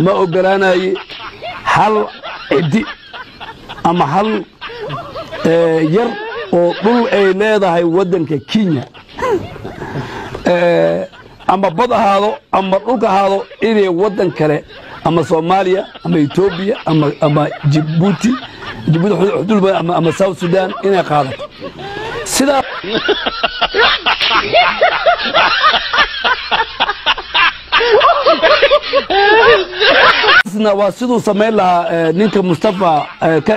Ma ogolaanaye hal ciddi ama hal yar oo dhul ay leedahay waddanka Kenya, ama bad ahaado ama dhulka ahaado, inay waddan kale ama Soomaaliya ama Etoobiya ama Jibuuti, Jibuuti xuduud, ama South Sudan inay qaadato. Sidaa waa siduu samayn lahaa ninka Mustafa ka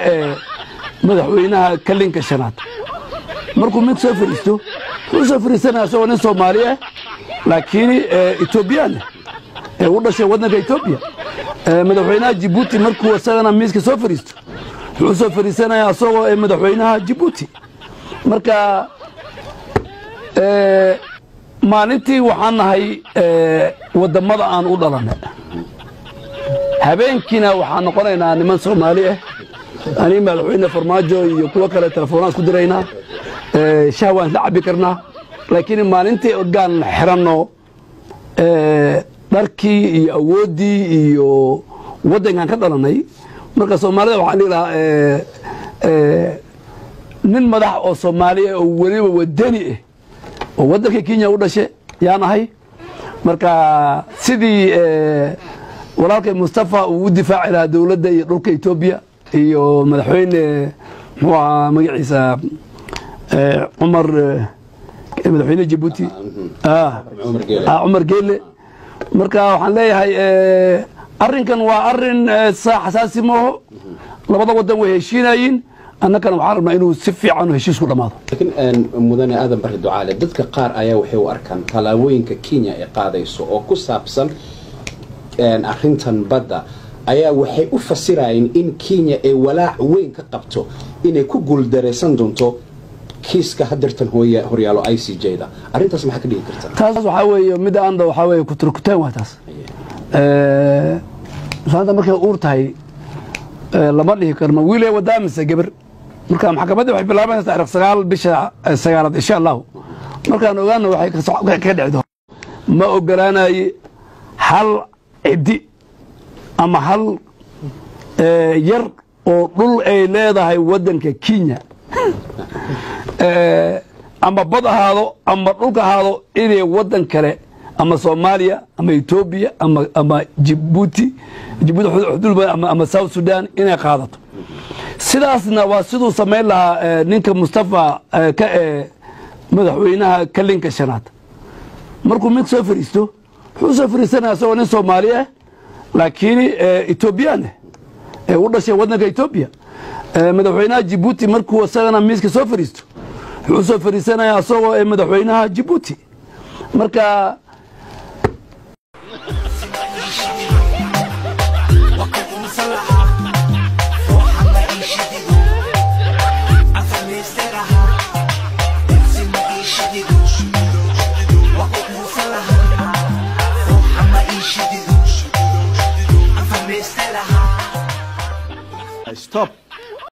madaxweynaha kalinka shanaad. Markuu mid soo fariisto, wuxuu soo fariisanaya isagoo nin Soomaali ah laakiin Etoobiyaan ah ee u dhashay waddanka Etoobiya. Madaxweynaha Jibuuti markuu isagana miiska soo fariisto, wuxuu soo fariisanaya isagoo madaxweynaha Jibuuti. Marka maalintii waxaan nahay wadammada aan u dhalanay, habeenkiina waxaan noqonaynaa niman Soomaali ah. Ani madaxweyne Farmaajo iyo kuwo kale telefoonaan isku diraynaa, shah waan isla cabbi karnaa, laakiin maalintii ogaan xiranno dharkii iyo awooddii iyo waddankan ka dhalanay. Marka Soomaalida waxaan dhihi lahaa, nin madax oo Soomaali ah oo weliba wadani ah oo waddanka Kenya u dhashe yaan ahay. Marka sidii walaalkay Mustafa uu u difaaci lahaa dowladda iyo dhulka Etoobiya iyo madaxweyne, muxuu ahaa magaciisa, Cumar, madaxweyne Jabuuti Cumar Geele. Marka waxaan leeyahay arrinkan waa arrin saa xasaasi maaho. Labada waddan way heshiinayiin, annagana waxaan rabnaa inuu si fiican heshiisku dhammaado. Laakiin mudane Aadan Barre Ducaale, dadka qaar ayaa waxay u arkaan tallaabooyinka Kenya ay qaadayso oo ku saabsan arrintan badda ayaa waxay u fasirayeen in Kenya ay walaac weyn ka qabto inay ku guuldaraysan doonto kiiska hadeertan horyaalo ICJ da. Arrintaas maxaa ka dhigi karta? Taas waxaa weeye midda aanda waxaa weeye kuturkuteen waa taas. Islaanta markay uur tahay lama dhihi karo ma wiilay wadaa mise gabar. Marka maxkamaddii waxay bilaabanaysaa taariikh 9 bisha sagaalaad, insha Allahu. Markaan ogaano waxay ka dhici doonto. Ma ogolaanaye hal ciddi ama hal yar oo dhul ay leedahay waddanka Kenya, ama bad ahaado ama dhulka ahaado, inay waddan kale ama Soomaaliya ama Etoobiya ama Jibuuti, Jibuuti xuduud, ama South Sudan inay qaadato. Sidaasna waa siduu samayn lahaa ninka Mustafa ka madaxweynaha kalinka shanaad. Markuu mid soo fariisto, wuxuu soo fariisanaya isagoo nin Soomaali ah laakiin Etoobiyaan ah ee u dhashay waddanka Etoobiya. Madaxweynaha Jibuuti markuu isagana miiska soo fariisto, wuxuu soo fariisanaya isagoo madaxweynaha Jibuuti. Marka Stop.